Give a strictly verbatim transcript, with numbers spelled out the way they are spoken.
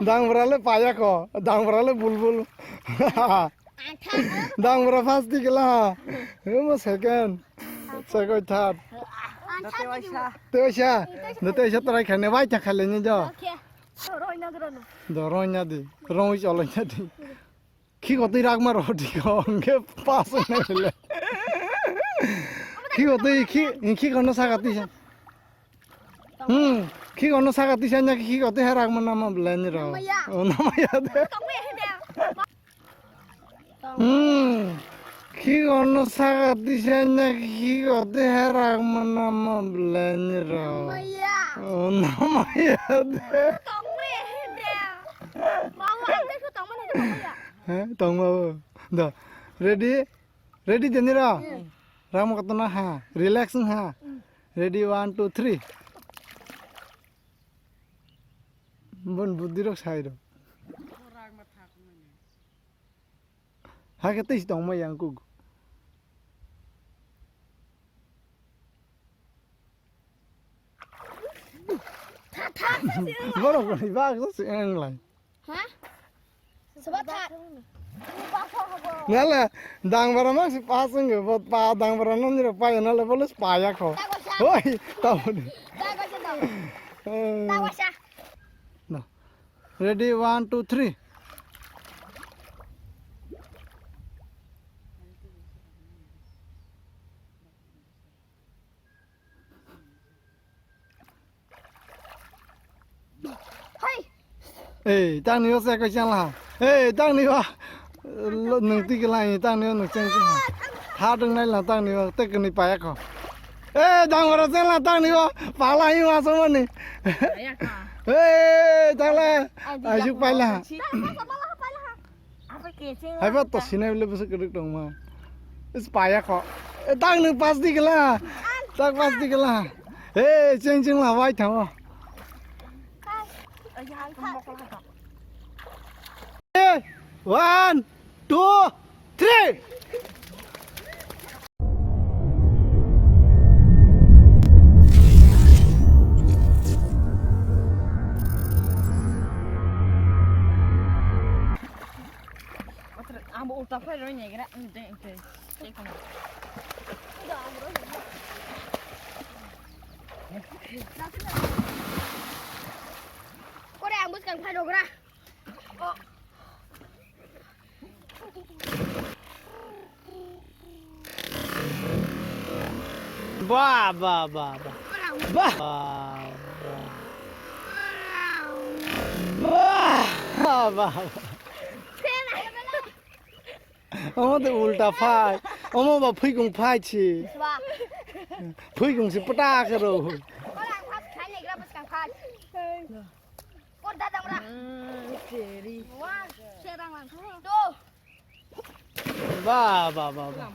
Dangbra le paya ko, dangbra le bulbul. Dangbra first di kela. Omo second. Second third. Tewaisa. Tewaisa try khane bai ta khale ni jo. Do roina di. Roi cholo di. Khi kotwi rakma rodi ko hwnkhe pass wngnai bele. Khi kotwi khi, khi kono saka tisa. Hmm, khi kono saka tisa nya khi kotwi ha rakma nama bele ni ro. Namaya. Oh, namaya de. Tongwi he de. Hmm, khi kono saka tisa nya khi kotwi ha rakma nama bele ni ro. Namaya. Oh, namaya de. Tongwi he de. Mama, ang de tongmani de namaya. He, tongma bo. Do. Ready? Ready, Janira? Yes. Ramo koto na ha. Relax ha. Mm. Ready, one, two, three. Bon, buddhi rok sai rok. Ha, kete si tongma yang kuk. Borok ni bak si ang lai. Ha? Sobat ha. Nale, dangbara mang si pas wngwi, bo pa dangbara nang niro pa nale bolo si paya kho. Hoi, taboni. Eh. Na. Ready, one, two, three. Hai. Ei, tangni o se ko chang la. Ei, tangni o. Lo, nung ti ke lai, tangni o nung chang chang. Ha dong nai la tangni o, te kni pa ya ko. Ei, dang ora chang la tangni o. Pa la hi wa so mani. Ei, tang la. Ai, juk pa la. Haiba to sinai bole bwswk kwrwk tongma. Is paya kho. E, tang nung pas di kela. Tak pas di kela. He, cheng cheng la wai thango. E, one, two, three. Ang bo ulta phai roi negra, ang tei, ang tei, tei kono. Kore ang bwskang phai rogra. Ba, ba, ba, ba. Ba. Ba, ba, ba. Omo de ulta phai. Omo ba phuikung phai si. Phuikung si pata khe ro. Ba, ba, ba, ba.